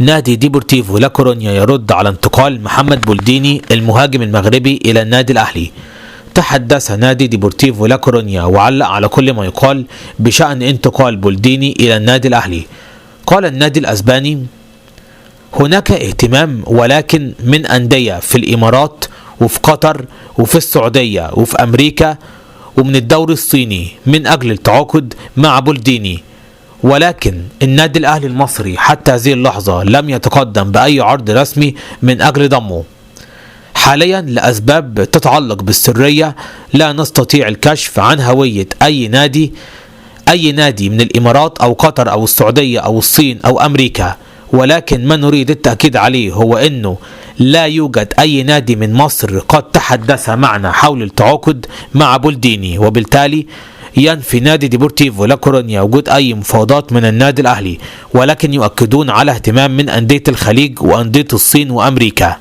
نادي ديبورتيفو لا كورونيا يرد على انتقال محمد بولديني المهاجم المغربي إلى النادي الأهلي. تحدث نادي ديبورتيفو لا كورونيا وعلق على كل ما يقال بشأن انتقال بولديني إلى النادي الأهلي. قال النادي الأسباني: هناك اهتمام ولكن من أندية في الإمارات وفي قطر وفي السعودية وفي أمريكا ومن الدوري الصيني من أجل التعاقد مع بولديني، ولكن النادي الأهلي المصري حتى هذه اللحظة لم يتقدم بأي عرض رسمي من أجل ضمه. حاليا لأسباب تتعلق بالسرية لا نستطيع الكشف عن هوية أي نادي من الإمارات أو قطر أو السعودية أو الصين أو أمريكا، ولكن ما نريد التأكيد عليه هو أنه لا يوجد أي نادي من مصر قد تحدث معنا حول التعاقد مع بولديني، وبالتالي ينفي نادي ديبورتيفو لا كورونيا وجود أي مفاوضات من النادي الأهلي، ولكن يؤكدون على اهتمام من أندية الخليج وأندية الصين وأمريكا.